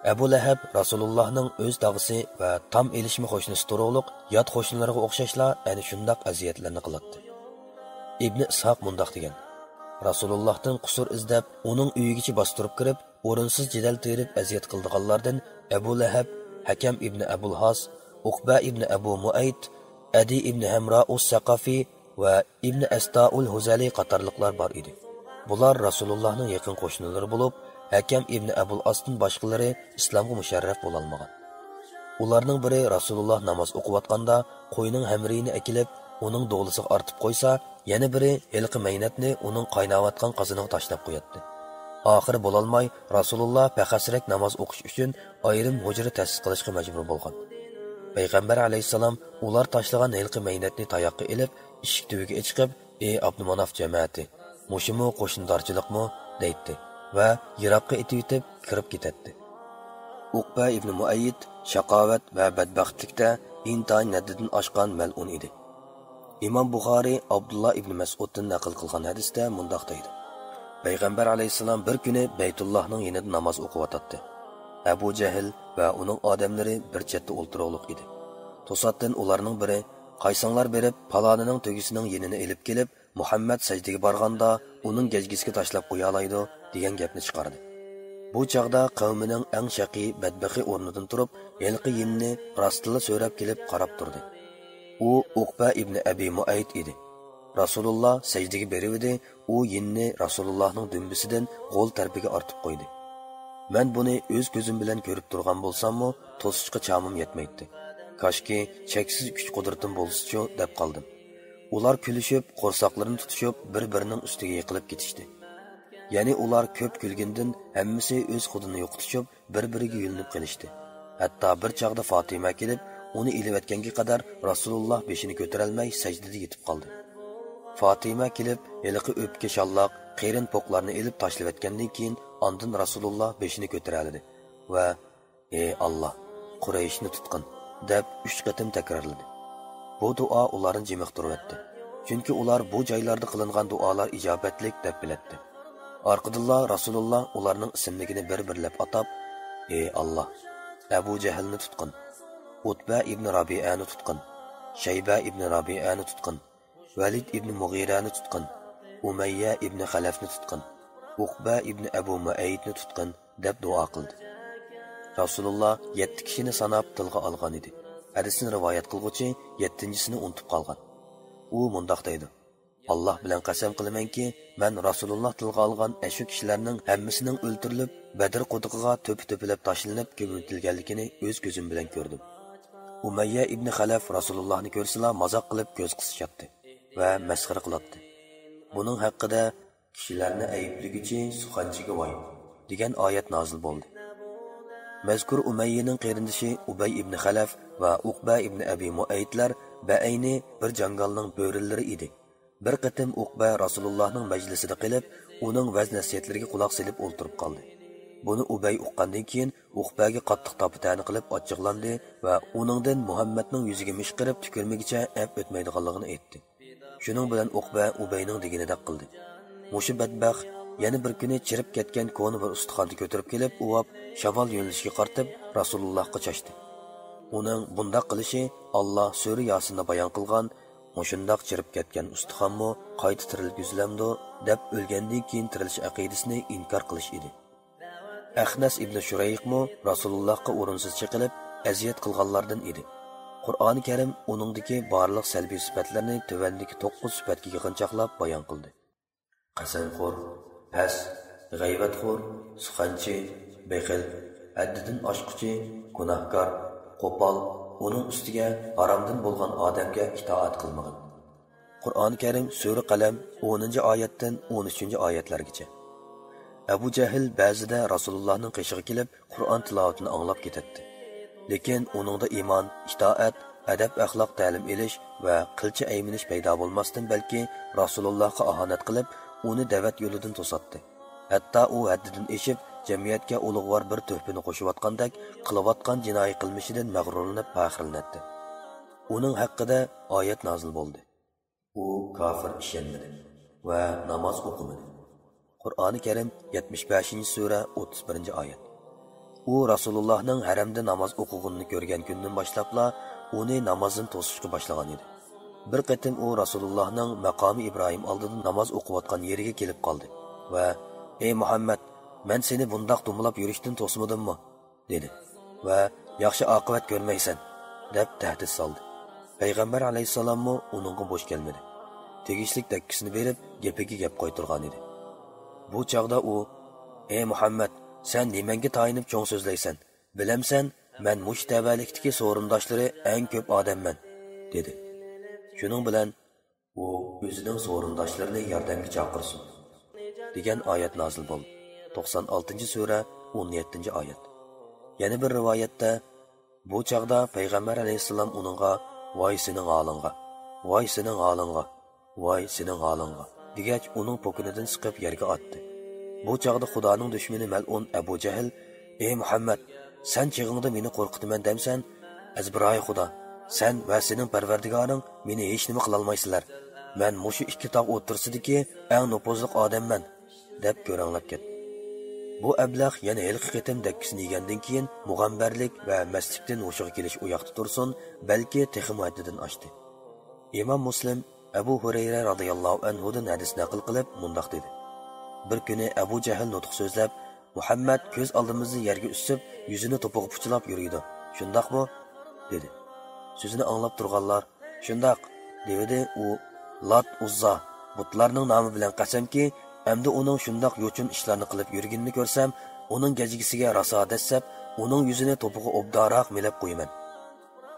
ئەبۇ لەھەب رەسۇلۇللاھنىڭ ئۆز تاغىسى ۋە تام ئېلىشما قوشنىسى تۇرۇقلۇق يات قوشنىلىرىغا ئوخشاشلا ئەنە شۇنداق ئەزىيەتلەرنى قىلاتتى. ئىبنى ئىسھاق مۇنداق دېگەن: رەسۇلۇللاھتىن قۇسۇر ئىزدەپ، ئۇنىڭ ئۆيىگىچە باستۇرۇپ كىرىپ، ئورۇنسىز جېدەل تېرىپ ئەزىيەت قىلىدىغانلاردىن ئەبۇ لەھەب، ھەكەم ئىبنى ئەبۇل ھاس، ئۇقبە ئىبنى ئەبۇ مۇئەيت، ئەدى ئىبنى ھەمرائۇس سەقەفى ۋە ئىبنى ئەستائۇل ھۇزەلى قاتارلىقلار بار ئىدى. بۇلار رەسۇلۇللاھنىڭ يېقىن قوشنىلىرى بولۇپ، ھەكەم ئىبنى ئەبۇل ئاستىن باشقىلىرى ئىسلامغا مۇشەررەپ بولالمىغان. ئۇلارنىڭ بىرى رەسۇلۇللاھ ناماز ئوقۇۋاتقاندا قوينىڭ ھەمرىيىنى ئەكېلىپ، ئۇنىڭ دولىسىغا ئارتىپ قويسا، يەنە بىرى ھېلىقى مەينەتنى ئۇنىڭ قايناۋاتقان قازىنىغا تاشلاپ قوياتتى. ئاخىرى بولالماي، رەسۇلۇللاھ پەخەسرەك ناماز ئوقۇش ئۈچۈن ئايرىم ھۇجرا تەسىس قىلىشقا مەجبۇر بولغان. پەيغەمبەر ئەلەيھىسسالام ئۇلار تاشلىغان ھېلىقى مەينەتنى تاياققا ئېلىپ، ئىشىك تۈۋىگە ئېچىقىپ، ئى ئابدۇماناف جەمەتى، مۇشۇمۇ قوشنىدارچىلىقمۇ؟ دەيتتى ۋە يىراققا ئېتىۋېتىپ كىرىپ كېتەتتى. ئۇقبە ئىبنى مۇئەييىد شاقاۋەت ۋە بەدبەختلىكتە ئىنتايىن ھەددىدىن ئاشقان مەلئۇن ئىدى. ئىمام بۇخارىي ئابدۇللا ئىبنى مەسئۇدتىن نەقىل قىلغان ھەدىستە مۇنداق دەيدۇ: پەيغەمبەر ئەلەيھىسسالام بىر كۈنى بەيتۇللاھنىڭ يېنىدا ناماز ئوقۇۋاتاتتى. ئەبۇ جەھىل ۋە ئۇنىڭ ئادەملىرى بىر چەتتە ئولتۇرۇقلۇق ئىدى. توساتتىن ئۇلارنىڭ بىرى: «قايسىڭلار بېرىپ، پالانىنىڭ تۆگىسىنىڭ يېنىنى ئېلىپ كېلىپ، مۇھەممەد سەجدىگە بارغاندا ئۇنىڭ گەجگىسىگە تاشلاپ قويالايدۇ» دېگەن گەپنى چىقاردى. بۇ چاغدا قەۋمىنىڭ ئەڭ شەقىي، بەدبېخى ئورنىدىن تۇرۇپ، ھېلىقى يىننى راستتىنلا سۆرەپ كېلىپ قاراپ تۇردى. ئۇ ئۇقبە ئىبنى ئەبى مۇئەيت ئىدى. رەسۇلۇللا سەجدىگە بېرىۋىدى، ئۇ يىننى رەسۇلۇللانىڭ دۈمبىسىدىن غول تەرىپىگە ئارتىپ قويدى. مەن بۇنى ئۆز كۆزۈم بىلەن كۆرۈپ تۇرغان بولساممۇ، توسۇشقا چامىم يەتمەيتتى. كاشكى چەكسىز كۈچ-قۇدرىتىم بولسىچۇ، دەپ قالدىم. ئۇلار كۈلۈشۈپ، قورساقلىرىنى تۇتۇشۇپ، بىر-بىرىنىڭ ئۈستىگە يىقىلىپ كېتىشتى. يەنى ئۇلار كۆپ كۈلگىنىدىن ھەممىسى ئۆز خۇدىنى يوقىتىشىپ، بىر-بىرىگە يۆلىنىپ قېلىشتى. ھەتتا بىر چاغدا فاتىمە كېلىپ، ئۇنى ئېلىۋەتكەنگە قەدەر رەسۇلۇللا بېشىنى كۆتۈرەلمەي سەجدىدە يېتىپ قالدى. فاتىمە كېلىپ، ھېلىقى ئۆپكە شاللاق، قېرىن پوقلارنى ئېلىپ تاشلىۋەتكەندىن كېيىن، ئاندىن رەسۇلۇللا بېشىنى كۆتۈرەلىدى ۋە «ئى ئاللا، قۇرەيشنى تۇتقىن» دەپ ئۈچ قېتىم تەكرارلىدى. بۇ دۇئا ئۇلارنى جىمىقتۇرۇۋەتتى. چۈنكى ئۇلار بۇ جايلاردا قىلىنغان دۇئالار ئىجابەتلىك دەپ بىلەتتى. ئارقىدىنلا رەسۇلۇللا ئۇلارنىڭ ئىسىملىكىنى بىر-بىرلەپ ئاتاپ، «ئى ئاللا، ئەبۇ جەھىلنى تۇتقىن، ئۇتبە ئىبنى رابىئەنى تۇتقىن، شەيبە ئىبنى رابىئەنى تۇتقىن، ۋەلىد ئىبنى مۇغىرەنى تۇتقىن، ئۇمەييە ئىبنى خەلەفنى تۇتقىن، ئۇقبە ئىبنى ئەبۇ مۇئەييىدنى تۇتقىن» دەپ دۇئا قىلدى. رەسۇلۇللا يەتتە كىشىنى ساناپ تىلغا ئالغان ئىدى. ھەدىسنى رىۋايەت قىلغۇچى يەتتىنچىسىنى ئۇنتۇپ قالغان. ئۇ مۇنداق دەيدۇ: «ئاللا بىلەن قەسەم قىلىمەنكى، مەن رەسۇلۇللا تىلغا ئالغان ئەشۇ كىشىلەرنىڭ ھەممىسىنىڭ ئۆلتۈرۈلۈپ، بەدر قۇدۇقىغا تۆپە-تۆپىلەپ تاشلىنىپ كۆمۈۋېتىلگەنلىكىنى ئۆز كۆزۈم بىلەن كۆردۈم.» ئۇمەييە ئىبنى خەلەف رەسۇلۇللانى كۆرسىلا مازاق قىلىپ كۆز قىسىشاتتى ۋە مەسخىرە قىلاتتى. بۇنىڭ ھەققىدە «كىشىلەرنى ئەيىبلىگۈچى سۇخەنچىگە ۋاي» دېگەن ئايەت نازىل بولدى. مەزكۇر ئۇمەييىنىڭ قېرىندىشى ئۇبەي ئىبنى خەلەف ۋە ئۇقبە ئىبنى ئەبى مۇئەيتلەر بەئەينى بىر جاڭگالنىڭ بۆرىلىرى ئىدى. بىر قېتىم ئۇقبە رەسۇلۇللانىڭ مەجلىسىدە قېلىپ، ئۇنىڭ ۋەز-نەسىھەتلىرىگە قۇلاق سېلىپ ئولتۇرۇپ قالدى. بۇنى ئۇبەي ئۇققاندىن كېيىن، ئۇقبەگە قاتتىق تاپا-تەنە قىلىپ ئاچچىقلاندى ۋە ئۇنىڭدىن مۇھەممەدنىڭ يۈزىگە مىشقىرىپ تۈكۈرمىگىچە ئەپ ئۆتمەيدىغانلىقىنى ئېيتتى. شۇنىڭ بىلەن ئۇقبە ئۇبەينىڭ دېگىنىدەك قىلدى. مۇشۇ بەتبەخت يەنە بىر كۈنى چىرىپ كەتكەن كونا بىر ئۇستىخاننى كۆتۈرۈپ كېلىپ ئۇۋاپ، شامال يۆنىلىشىگە قارىتىپ رەسۇلۇللاھقا چاچتى. ئۇنىڭ بۇنداق قىلىشى ئاللا سۈرە ياسىندا بايان قىلغان «مۇشۇنداق چىرىپ كەتكەن ئۇستىخانمۇ قايتا تىرىلگۈزۈلەمدۇ؟» دەپ ئۆلگەندىن كېيىن تىرىلىش ئەقىدىسىنى ئىنكار قىلىش ئىدى. ئەخنەس ئىبنى شۇرەيقمۇ رەسۇلۇللاھقا ئورۇنسىز چېقىلىپ، ئەزىيەت قىلغانلاردىن ئىدى. قۇرئانى كەرىم ئۇنىڭدىكى بارلىق سەلبىي سۈپەتلەرنى تۆۋەندىكى توققۇز سۈپەتكە يىغىنچاقلاپ بايان قىلدى. قەسەمخور، پەس، غەيۋەتخور، سۇخەنچى، بېخىل، ھەددىدىن ئاشقۇچى، گۇناھكار، قوپال، ئۇنىڭ ئۈستىگە ھارامدىن بولغان ئادەمگە ئىتائەت قىلمىغىن. قۇرئانى كەرىم سۈرە قەلەم ئونىنچى ئايەتتىن ئون ئۈچىنچى ئايەتلەرگىچە. ئەبۇ جەھىل بەزىدە رەسۇلۇللاھنىڭ قېشىغا كېلىپ، قۇرئان تىلاۋىتىنى ئاڭلاپ كېتەتتى. لېكىن ئۇنىڭدا ئىمان، ئىتائەت، ئەدەپ-ئەخلاق تەلىم ئېلىش ۋە قىلچە ئەيمىنىش پەيدا بولماستىن، بەلكى رەسۇلۇللاھقا ئاھانەت قىلىپ، ئۇنى دەۋەت يولىدىن توساتتى. ھەتتا ئۇ ھەددىدىن ئېشىپ، جەمئىيەتكە ئۇلۇغۋار بىر تۆھپىنى قوشۇۋاتقاندەك، قىلىۋاتقان جىنايى قىلمىشىدىن مەغرۇرلىنىپ پەخىرلىنەتتى. ئۇنىڭ ھەققىدە ئايەت نازىل بولدى. ئۇ كاپىر ئىشەنمىدى ۋە ناماز ئوقۇمىدى. قۇرئانى كەرىم، يەتمىش بەشىنچى سۈرە، ئوتتۇز بىرىنچى ئايەت. ئۇ رەسۇلۇللاھنىڭ ھەرەمدە ناماز ئوقۇغىنىنى كۆرگەن كۈندىن باشلاپلا ئۇنى نامازدىن توسۇشقا باشلىغان ئىدى. بىر قېتىم ئۇ رەسۇلۇللاھنىڭ مەقامى ئىبراھىم ئالدىدا ناماز ئوقۇۋاتقان يېرىگە كېلىپ قالدى ۋە، «ئەي مۇھەممەد، مەن سېنى بۇنداق دومىلاپ يۈرۈشتىن توسمىدىممۇ؟» دېدى ۋە، «ياخشى ئاقىۋەت كۆرمەيسەن» دەپ تەھدىت سالدى. پەيغەمبەر ئەلەيھىسسالاممۇ ئۇنىڭغا بوش كەلمىدى. تېگىشلىك دەككىسىنى بېرىپ، گېپىگە گەپ قايتۇرغانىدى. بۇ چاغدا ئۇ، «ئەي مۇھەممەد، سەن نېمەڭگە تايىنىپ چوڭ سۆزلەيسەن؟ بىلەمسەن، مەن مۇشۇ تەۋەلىكتىكى سورۇنداشلىرى ئەڭ كۆپ ئادەممەن» دېدى. شۇنىڭ بىلەن ئۇ ئۆزىنىڭ سورۇنداشلىرىنى ياردەمگە چاقىرسۇن دېگەن ئايەت نازىل بولدى. توقسان ئالتىنچى سۈرە، ئون يەتتىنچى ئايەت. يەنە بىر رىۋايەتتە، بۇ چاغدا پەيغەمبەر ئەلەيھىسسالام ئۇنىڭغا، «ۋاي سېنىڭ ھالىڭغا، ۋاي سېنىڭ ھالىڭغا، ۋاي سېنىڭ ھالىڭغا» دېگەچ، ئۇنىڭ پوكىنىدىن سىقىپ يەرگە ئاتتى. بۇ چاغدا خۇدانىڭ دۈشمىنى مەلئۇن ئەبۇ جەھىل، «ئەي مۇھەممەد، سەن چېغىڭدا مېنى قورقۇتىمەن دەمسەن؟ ئەزبىرايى خۇدا، سەن ۋە سېنىڭ پەرۋەردىگارىڭ مېنى ھېچنېمە قىلالمايسىلەر. مەن مۇشۇ ئىككى تاغ ئوتتۇرىسىدىكى ئەڭ نوپۇزلۇق ئادەممەن» دەپ كۆرەڭلەپ كەتتى. بۇ ئەبلەخ يەنە ھېلىقى قېتىم دەككىسىنى يېگەندىن كېيىن مۇغەمبەرلىك ۋە مەستلىكتىن ھوشىغا كېلىش ئۇ ياقتا تۇرسۇن، بەلكى تېخىمۇ ھەددىدىن ئاشتى. ئىمام مۇسلىم ئەبۇ ھۇرەيرە رازىياللاھۇ ئەنھۇدىن ھەدىس نەقىل قىلىپ مۇنداق دېدى: «بىر كۈنى ئەبۇ جەھىل نۇتۇق سۆزلەپ، مۇھەممەد كۆز ئالدىمىزدا يەرگە ئۈسۈپ، يۈزىنى توپىغا پۇچىلاپ يۈرىدۇ، شۇنداقمۇ؟» دېدى. سۆزىنى ئاڭلاپ تۇرغانلار، «شۇنداق» دېۋىدى. ئۇ، «لات، ئۇززا، بۇتلارنىڭ نامى بىلەن قەسەمكى، ئەمدى ئۇنىڭ شۇنداق يوچۇن ئىشلارنى قىلىپ يۈرگىنىنى كۆرسەم، ئۇنىڭ گەجگىسىگە راسا دەسسەپ، ئۇنىڭ يۈزىنى توپىغا ئوبدانراق مېلەپ قويىمەن»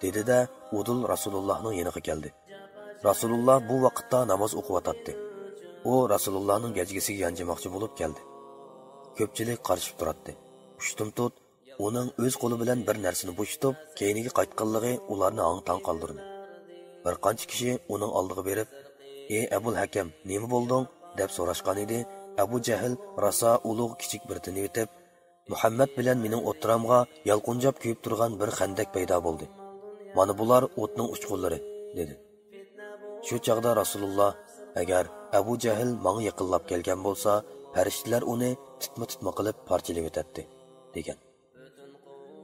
دېدى-دە، ئۇدۇل رەسۇلۇللاھنىڭ يېنىغا كەلدى. رەسۇلۇللا بۇ ۋاقىتتا ناماز ئوقۇۋاتاتتى. ئۇ رەسۇلۇللانىڭ گەجگىسىگە يانجىماقچى بولۇپ كەلدى. كۆپچىلىك قارشىپ تۇراتتى. ئۇشتۇمتۇت ئۇنىڭ ئۆز قولى بىلەن بىر نەرسىنى بوشىتىپ، كەينىگە قايتقانلىقى ئۇلارنى ھاڭ-تاڭ قالدۇردى. بىر قانچە كىشى ئۇنىڭ ئالدىغا بېرىپ، «ئى ئەبۇل ھەكەم، نېمە بولدۇڭ؟» دەپ سوراشقانىدى. ئەبۇ جەھىل راسا ئۇلۇغ كىچىك بىر تىنىۋېتىپ، «مۇھەممەد بىلەن مېنىڭ ئوتتۇرامغا يالقۇنجاپ كۆيۈپ تۇرغان بىر خەندەك پەيدا بولدى. مانا بۇلار ئوتنىڭ ئۇچقۇنلىرى» دېدى. شۇ چاغدا رەسۇلۇللا، «ئەگەر ئەبۇ جەھىل ماڭا يېقىنلاپ كەلگەن بولسا، پەرىشتىلەر ئۇنى تىتما-تىتما قىلىپ پارچىلىۋېتەتتى» دېگەن.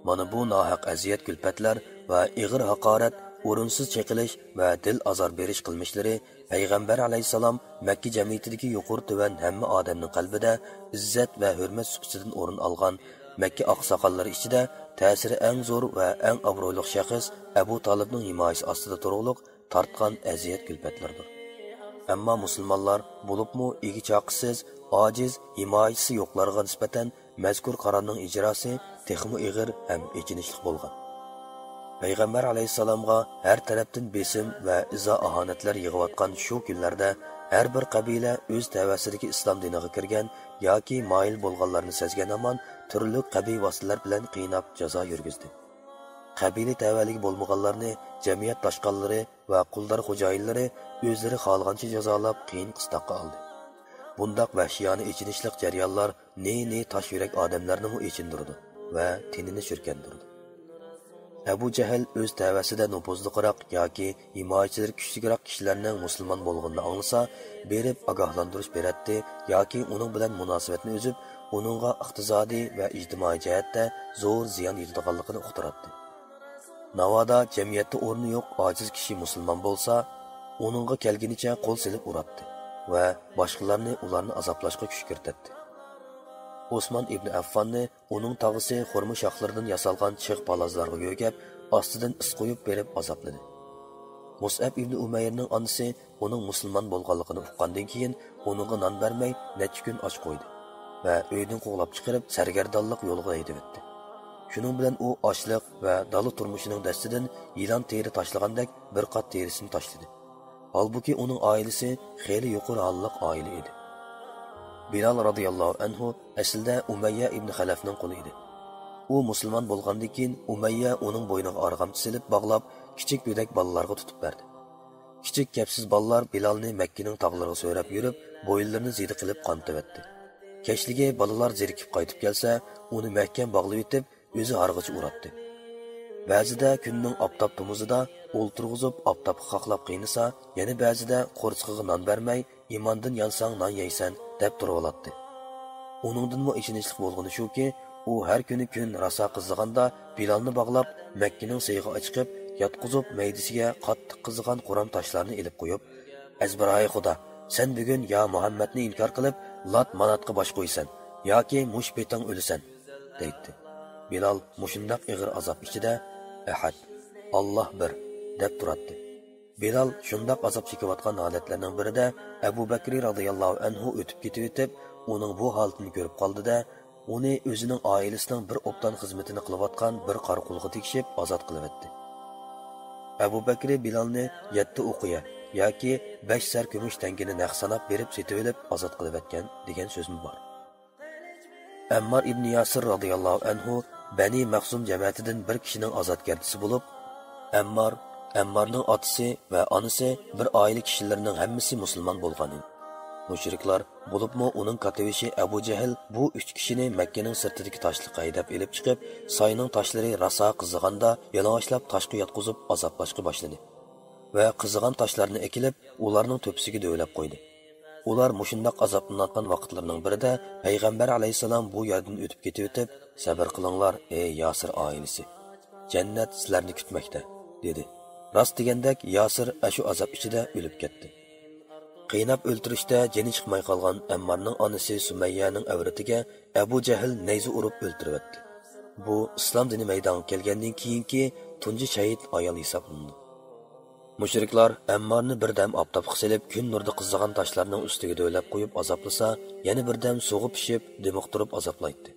مانا بۇ ناھەق ئەزىيەت-كۈلپەتلەر ۋە ئېغىر ھاقارەت، ئورۇنسىز چېقىلىش ۋە دىل ئازار بېرىش قىلمىشلىرى پەيغەمبەر ئەلەيھىسسالام مەككە جەمئىيىتىدىكى يۇقىرى-تۆۋەن ھەممە ئادەمنىڭ قەلبىدە ئىززەت ۋە ھۆرمەت سۇپىسىدىن ئورۇن ئالغان، مەككە ئاقساقاللىرى ئىچىدە تەسىرى ئەڭ زور ۋە ئەڭ ئابرۇيلۇق شەخس ئەبۇ تالىپنىڭ ھىمايىسى ئاستىدا تۇرغۇلۇق تارتقان ئەزىيەت-كۈلپەتلىرىدۇر. ئەمما مۇسۇلمانلار، بولۇپمۇ ئىگە-چاقىسىز، ئاجىز، ھىمايىچىسى يوقلارغا نىسبەتەن مەزكۇر قارارنىڭ ئىجراسى تېخىمۇ ئېغىر ھەم ئېچىنىشلىق بولغان. پەيغەمبەر ئەلەيھىسسالامغا ھەر تەرەپتىن بېسىم ۋە ئىزا-ئاھانەتلەر يېغىۋاتقان شۇ كۈنلەردە ھەر بىر قەبىلە ئۆز تەۋەسىدىكى ئىسلام دىنىغا كىرگەن ياكى مايىل بولغانلارنى سەزگەن ھامان تۈرلۈك قەبىھ ۋاسىتىلەر بىلەن قىيناپ جازا يۈرگۈزدى. قەبىلە تەۋەلىكى بولمىغانلارنى جەمئىيەت داشقاللىرى ۋە قۇلدار خوجايىنلىرى ئۆزلىرى خالىغانچە جازالاپ قىيىن قىستاققا ئالدى. بۇنداق ۋەھشىيانە ئېچىنىشلىق جەريانلار نى-نى تاش يۈرەك ئادەملەرنىمۇ ئېچىندۇرىدۇ ۋە تېنىنى شۈركەندۈرىدۇ. ئەبۇ جەھىل ئۆز تەۋەسىدە نوپۇزلۇقراق ياكى ھىمايىچىلىرى كۈچلۈكرەك كىشىلەرنىڭ مۇسۇلمان بولغىنىنى ئاڭلىسا، بېرىپ ئاگاھلاندۇرۇش بېرەتتى ياكى ئۇنىڭ بىلەن مۇناسىۋەتنى ئۈزۈپ، ئۇنىڭغا ئىقتىسادىي ۋە ئىجتىمائىي جەھەتتە زور زىيان يېتىدىغانلىقىنى ئۇقتۇراتتى. ناۋادا جەمئىيەتتە ئورنى يوق ئاجىز كىشى مۇسۇلمان بولسا، ئۇنىڭغا كەلگىنىچە قول سېلىپ ئۇراتتى ۋە باشقىلارنى ئۇلارنى ئازابلاشقا كۈشكۈرتەتتى. ئوسمان ئىبنى ئەففاننى ئۇنىڭ تاغىسى خورما شاخلىرىدىن ياسالغان چىغ پالازلارغا يۆگەپ، ئاستىدىن ئىس قويۇپ بېرىپ ئازابلىدى. مۇسئەب ئىبنى ئۇمەيرنىڭ ئانىسى ئۇنىڭ مۇسۇلمان بولغانلىقىنى ئۇققاندىن كېيىن، ئۇنىڭغا نان بەرمەي، نەچچە كۈن ئاچ قويدى ۋە ئۆيدىن قوغلاپ چىقىرىپ، سەرگەردانلىق يولىغا ھەيدىۋەتتى. شۇنىڭ بىلەن ئۇ ئاشلىق ۋە دالا تۇرمۇشىنىڭ دەستىدىن يىلان تېرە تاشلىغاندەك بىر قات تېرىسىنى تاشلىدى. ھالبۇكى، ئۇنىڭ ئائىلىسى خېلى يۇقىرى ھاللىق ئائىلە ئىدى. بىلال رازىياللاھۇ ئەنھۇ ئەسلىدە ئۇمەييە ئىبنى خەلەفنىڭ قۇلى ئىدى. ئۇ مۇسۇلمان بولغاندىن كېيىن، ئۇمەييە ئۇنىڭ بوينىغا ئارغامچا سېلىپ باغلاپ، كىچىك گۆدەك بالىلارغا تۇتۇپ بەردى. كىچىك كەپسىز بالىلار بىلالنى مەككىنىڭ تاغلىرىغا سۆرەپ يۈرۈپ، بويۇنلىرىنى زېدە قىلىپ قانىتىۋەتتى. كەچلىكى بالىلار زېرىكىپ قايتىپ كەلسە، ئۇنى مەھكەم باغلىۋېتىپ، ئۆزى ھارغىچە ئۇراتتى. بەزىدە كۈننىڭ ئاپتاپ تومۇزىدا ئولتۇرغۇزۇپ، ئاپتاپقا قاقلاپ قىينىسا، يەنە بەزىدە قورسىقىغا نان بەرمەي، «ئىماندىن يانساڭ، نان يەيسەن» دەپ تۇرۇۋالاتتى. ئۇنىڭدىنمۇ ئېچىنىشلىق بولغىنى شۇكى، ئۇ ھەر كۈنى كۈن راسا قىزىغاندا بىلالنى باغلاپ، مەككىنىڭ سېيىغا ئەچىقىپ، ياتقۇزۇپ، مەيدىسىگە قاتتىق قىزىغان قورام تاشلارنى ئېلىپ قويۇپ، «ئەزبىرايى خۇدا، سەن بۈگۈن يا مۇھەممەدنى ئىنكار قىلىپ، لات ماناتقا باش قويىسەن ياكى مۇش پېتىڭ ئۆلىسەن» دەيتتى. بىلال مۇشۇنداق ئېغىر ئازاب ئىچىدە «ئەھەد، ئاللاھ بىر» دەپ تۇراتتى. بىلال شۇنداق ئازاب چېكىۋاتقان ھالەتلەرنىڭ بىرىدە ئەبۇ بەكرى رازىياللاھۇ ئەنھۇ ئۆتۈپ كېتىۋېتىپ، ئۇنىڭ بۇ ھالىتىنى كۆرۈپ قالدى-دە، ئۇنى ئۆزىنىڭ ئائىلىسىنىڭ بىر ئوبدان خىزمىتىنى قىلىۋاتقان بىر قارا قۇلغا تېگىشىپ ئازاد قىلىۋەتتى. ئەبۇ بەكرى بىلالنى يەتتە ئۇقىيە ياكى بەش سەر كۈمۈش تەڭگىنى نەق ساناپ بېرىپ سېتىۋېلىپ ئازاد قىلىۋەتكەن دېگەن سۆزمۇ بار. ئەممار ئىبنى ياسىر رازىياللاھۇ ئەنھۇ بەنى مەخزۇم جەمەتىدىن بىر كىشىنىڭ ئازادگەردىسى بولۇپ، ئەممار، ئەممارنىڭ ئاتىسى ۋە ئانىسى، بىر ئائىلە كىشىلىرىنىڭ ھەممىسى مۇسۇلمان بولغان ئىدى. مۇشرىكلار، بولۇپمۇ ئۇنىڭ كاتتىبېشى ئەبۇ جەھىل بۇ ئۈچ كىشىنى مەككىنىڭ سىرتىدىكى تاشلىققا ھەيدەپ ئېلىپ چىقىپ، ساينىڭ تاشلىرى راسا قىزىغاندا يالىڭاچلاپ تاشقا ياتقۇزۇپ ئازابلاشقا باشلىدى ۋە قىزىغان تاشلارنى ئەكېلىپ، ئۇلارنىڭ تۆپىسىگە دۆۋىلەپ قويدى. ئۇلار مۇشۇنداق ئازابلىنىۋاتقان ۋاقىتلىرىنىڭ بىرىدە پەيغەمبەر ئەلەيھىسسالام بۇ يەردىن ئۆتۈپ كېتىۋېتىپ، «سەبىر قىلىڭلار، ئەي ياسىر ئائىلىسى، جەننەت سىلەرنى كۈتمەكتە» دېدى. راست دېگەندەك، ياسىر ئاشۇ ئازاب ئىچىدە ئۆلۈپ كەتتى. قىيناپ ئۆلتۈرۈشتە جېنى چىقماي قالغان ئەممارنىڭ ئانىسى سۈمەييەنىڭ ئەۋرىتىگە ئەبۇ جەھىل نەيزە ئۇرۇپ ئۆلتۈرۈۋەتتى. بۇ ئىسلام دىنى مەيدانغا كەلگەندىن كېيىنكى تۇنجى شەھىت ئايال ھېسابلىنىدۇ. مۇشرىكلار ئەممارنى بىردەم ئاپتاپقا سېلىپ، كۈن نۇرىدا قىزىغان تاشلارنىڭ ئۈستىگە دۆۋىلەپ قويۇپ ئازابلىسا، يەنە بىردەم سۇغا پىشىپ، دىمىقتۇرۇپ ئازابلايتتى.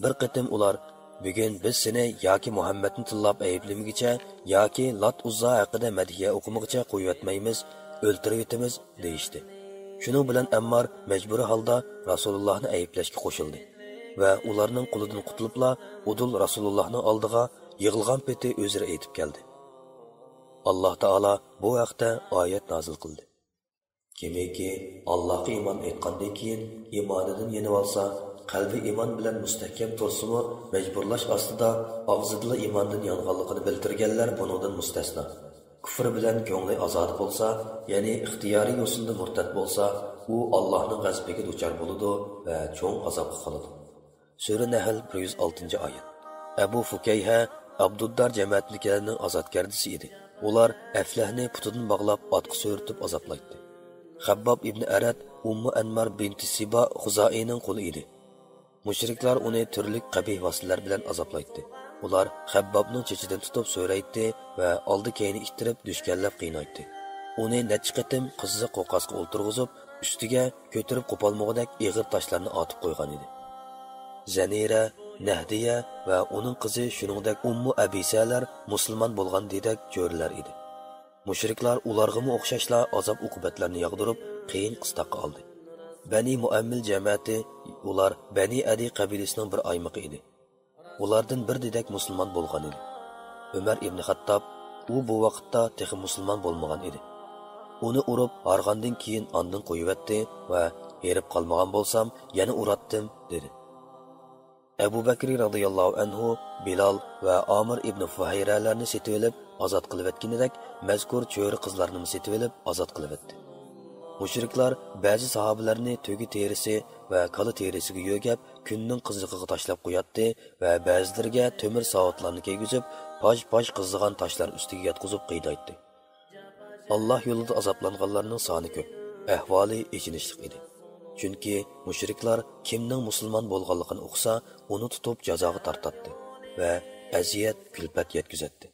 بىر قېتىم ئۇلار، «بۈگۈن بىز سېنى ياكى مۇھەممەدنى تىللاپ ئەيىبلىمىگۈچە، ياكى لات ئۇززا ھەققىدە مەدھىيە ئوقۇمىغۇچە قويۇۋەتمەيمىز، ئۆلتۈرۈۋېتىمىز» دېيىشتى. شۇنىڭ بىلەن ئەممار مەجبۇرىي ھالدا رەسۇلۇللاھنى ئەيىبلەشكە قوشۇلدى ۋە ئۇلارنىڭ قولىدىن قۇتۇلۇپلا ئۇدۇل رەسۇلۇللاھنىڭ ئالدىغا يىغلىغان پېتى ئۆزرە ئېيتىپ كەلدى. ئاللاھ تائالا بۇ ھەقتە ئايەت نازىل قىلدى. كىمكى ئاللاھقا ئىمان ئېيتقاندىن كېيىن ئىمانىدىن يېنىۋالسا، قەلبى ئىمان بىلەن مۇستەھكەم تۇرسىمۇ، مەجبۇرلاش ئاستىدا ئاغزىدىلا ئىماندىن يانغانلىقىنى بىلدۈرگەنلەر بۇنىڭدىن مۇستەسنا. كۇفر بىلەن كۆڭلى ئازادە بولسا، يەنى ئىختىيارىي يوسۇندا مۇرتەت بولسا، ئۇ ئاللاھنىڭ غەزىپىگە دۇچار بولىدۇ ۋە چوڭ ئازابقا قالىدۇ. سۈرە نەھل، بىر يۈز ئالتىنچى ئايەت. ئەبۇ فۇكەيھە ئابدۇددار جەمەتىدىكىلەرنىڭ ئازادگەردىسى ئىدى. ئۇلار ئەفلەھنى پۇتىدىن باغلاپ ئاتقا سۆرىتىپ ئازابلايتتى. خەبباب ئىبنى ئەرەت ئۇممۇ ئەنمار بىنتى سىبا خۇزائىينىڭ قۇلى ئىدى. مۇشرىكلار ئۇنى تۈرلۈك قەبىھ ۋاسىتىلەر بىلەن ئازابلايتتى. ئۇلار خەببابنىڭ چېچىدىن تۇتۇپ سۆرەيتتى ۋە ئالدى كەينى ئىتتىرىپ دۈشكەنلەپ قىينايتتى. ئۇنى نەچچە قېتىم قىزىق قوقاسقا ئولتۇرغۇزۇپ، ئۈستىگە كۆتۈرۈپ قوپالمىغۇدەك ئېغىر تاشلارنى ئاتىپ قويغان ئىدى. زەنىرە، نەھدىيە ۋە ئۇنىڭ قىزى، شۇنىڭدەك ئۇممۇ ئەبىسەلەر مۇسۇلمان بولغان دېدەك چۆرىلەر ئىدى. مۇشرىكلار ئۇلارغىمۇ ئوخشاشلا ئازاب-ئوقۇبەتلەرنى ياغدۇرۇپ، قىيىن قىستاققا ئالدى. بەنى مۇئەممىل جەمەتى، ئۇلار بەنى ئەدى قەبىلىسىنىڭ بىر ئايمىقى ئىدى. ئۇلاردىن بىر دېدەك مۇسۇلمان بولغان ئىدى. ئۆمەر ئىبنى خەتتاب، ئۇ بۇ ۋاقىتتا تېخى مۇسۇلمان بولمىغان ئىدى. ئۇنى ئۇرۇپ ھارغاندىن كېيىن ئاندىن قويۇۋەتتى ۋە، «ھېرىپ قالمىغان بولسام، يەنە ئۇراتتىم» دېدى. ئەبۇ بەكرى رازىياللاھۇ ئەنھۇ بىلال ۋە ئامىر ئىبنى فۇھەيرەلەرنى سېتىۋېلىپ ئازاد قىلىۋەتكىنىدەك، مەزكۇر چۆرە قىزلارنىمۇ سېتىۋېلىپ ئازاد قىلىۋەتتى. مۇشرىكلار بەزى ساھابىلەرنى تۆگە تېرىسى ۋە كالا تېرىسىگە يۆگەپ، كۈننىڭ قىزىقىغا تاشلاپ قوياتتى ۋە بەزىلىرىگە تۆمۈر ساۋۇتلارنى كىيگۈزۈپ، پاژ-پاژ قىزىغان تاشلار ئۈستىگە ياتقۇزۇپ قىينايتتى. ئاللاھ يولىدا ئازابلانغانلارنىڭ سانى كۆپ، ئەھۋالى ئېچىنىشلىق ئىدى. چۈنكى مۇشرىكلار كىمنىڭ مۇسۇلمان بولغانلىقىنى ئۇقسا، ئۇنى تۇتۇپ جازاغا تارتاتتى ۋە ئەزىيەت، كۈلپەت يەتكۈزەتتى.